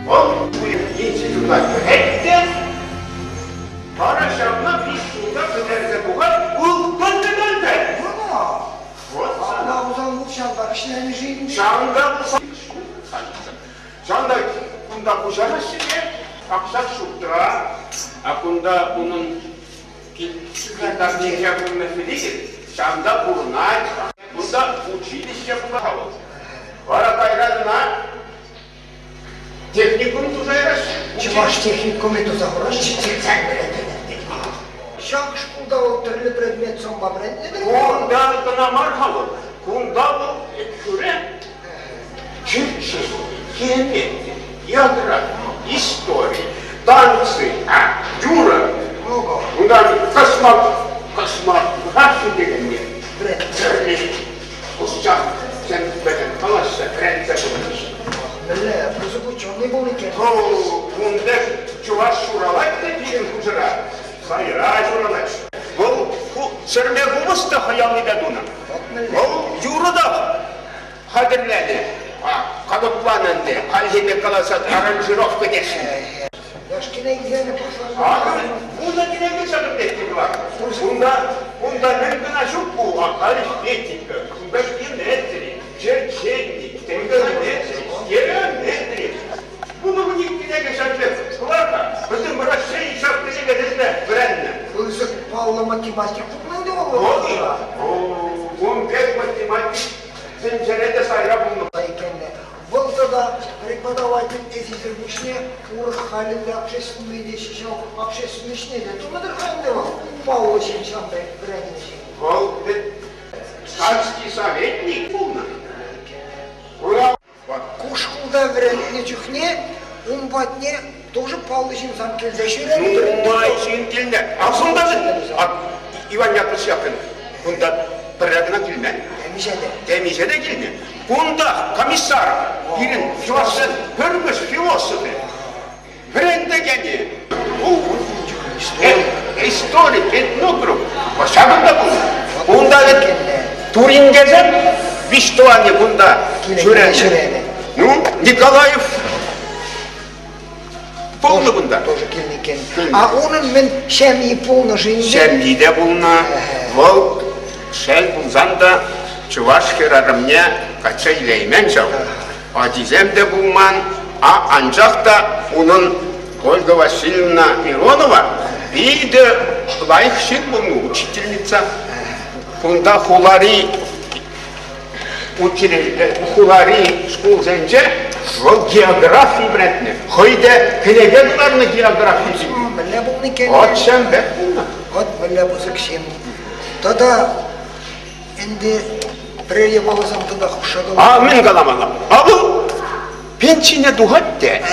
Вӑл института кӗрет те вара ҫавна виҫ ҫулта пӗтерсе тухать ылтӑн медальпе. Вот Ҫавӑнта пулсан вӑл ҫавӑнта ӗҫленӗ-ши? Ҫавӑнта пулсан ҫавӑнта кунта пуҫараҫҫӗ те акса ҫуртра, а кунта унӑн кил-картинче пулнӑ Филипп ҫавӑнта пурӑнать. Кунта училище пулать вӑл. Вара кайран ӑна техникум туса яраҫҫӗ. Чӑваш техникумӗ туса хураҫҫӗ. Ҫак шкулта вӑл тӗрлӗ предмет сӑмпа вӗрентнӗ. Кунта кӑна мар-ха вӑл. Кунта вӑл Ӗпхӳре чиркӳ, геометри, географи, истори, танцы, юрӑ. Унтан космографи текенни тӗрлӗ ӑсчах пӗтӗм калаҫса вӗрентсе пынӑ. Мӗнле пысӑк ученӑй пулнӑ иккен. Ун пек чӑваш ҫуралать те пирӗн хушӑра, сайра ҫуралать. Вӑл сӗрме купӑс та хӑялнипе тунӑ. Вӑл юрӑ та хатӗрленӗ. Калӑпланӑ ӗнтӗ, хальхи пек каласан аранжировка теҫҫӗ. Яшкине илсен пӑхсан. Акӑ вунӑ кӗнеке ҫакӑн пек кунта. Кунта, кунта мӗн кӑна ҫук ку, арифметика, кунта геометри, черчени, тригонометри, геометри. Вунӑ кӗнеке ҫак пек кӑларнӑ. Пӗтӗм Раҫҫей ҫак кӗнекесемпе вӗреннӗ. Пысӑк паллӑ математик пулнӑ ӗнтӗ вӑл вӑхӑтра. Ун пек математик тӗнчере те сайра пулнӑ. Иккенне. Вӑл тата преподаватель ӗҫӗсӗр пуҫне урӑх халӗллӗ общественнӑй те ҫав общественнӑй ӗҫне те тунӑ-тӑр-ха ӗнтӗ вӑл. Паллӑ ҫын ҫав пек вӗреннӗ ҫын. Вӑл статский советник пулнӑ. Ку шкулта вӗреннӗ чухне ун патне тоже паллӑ ҫынсем килсе ҫӳренӗ. Нумай ҫын килнӗ. А кунта Иван Яковлевич Яковлев кунта пӗрре кӑна килмен. Темиҫе те. Темиҫе те килнӗ. Кунта комиссар пирӗн чӑвашсен пӗрмӗш философӗ. Вӗрентекенӗ. Историк, этнограф. Ҫакӑнта пулнӑ. Кунта вӗт Туринкесем виҫ тӑванӗ кунта ҫӳренӗ. Ну, Николаев пулнӑ кунта. Тоже килнӗ иккен. А унӑн мӗн ҫемйи пулнӑ-ши ӗнтӗ? Ҫемйи те пулнӑ. Вӑл шел пулсан та чӑваш хӗрарӑмне качча илеймен ҫав. Ачисем те пулман, а анчах та унӑн Ольга Васильевна Миронова питӗ лайӑх ҫын пулнӑ, учительница. Кунта хулари хулари шкулсенче вӑл географи вӗрентнӗ. Хӑй те кӗнеке кӑларнӑ географи пирки. Мӗнле пулнӑ иккен? Вӑт ҫын пек пулнӑ. Вӑт мӗнле пысӑк ҫын. Тата Ӗнтӗ пӗрер япаласем тата хушса А мӗн каламалла? А вӑл пенсине тухать те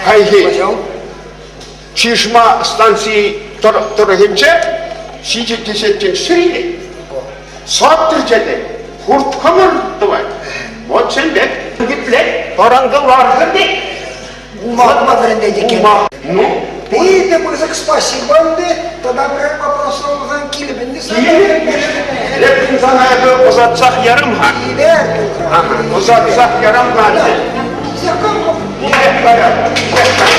хайхи Чишма станци тӑрӑхӗнче ҫичӗ теҫеттен ҫӗр илет. Сад тӗрчетет, хурт-хӑмӑр тӑвать. Вот ҫын пек хитлет, паранкӑ лартӑр тет. Улма вӗрентет иккен. Ну? Питӗ пысӑк спасибо ӗнтӗ. Тата пӗрер вопрос пулсан килӗп ӗнтӗ сана. Эпӗ сана эпӗ ӑсатсах ярам-ха. Килер. Ӑсатсах ярам-ха ӗнтӗ. Килсех кам? Килех каять. Килех каять.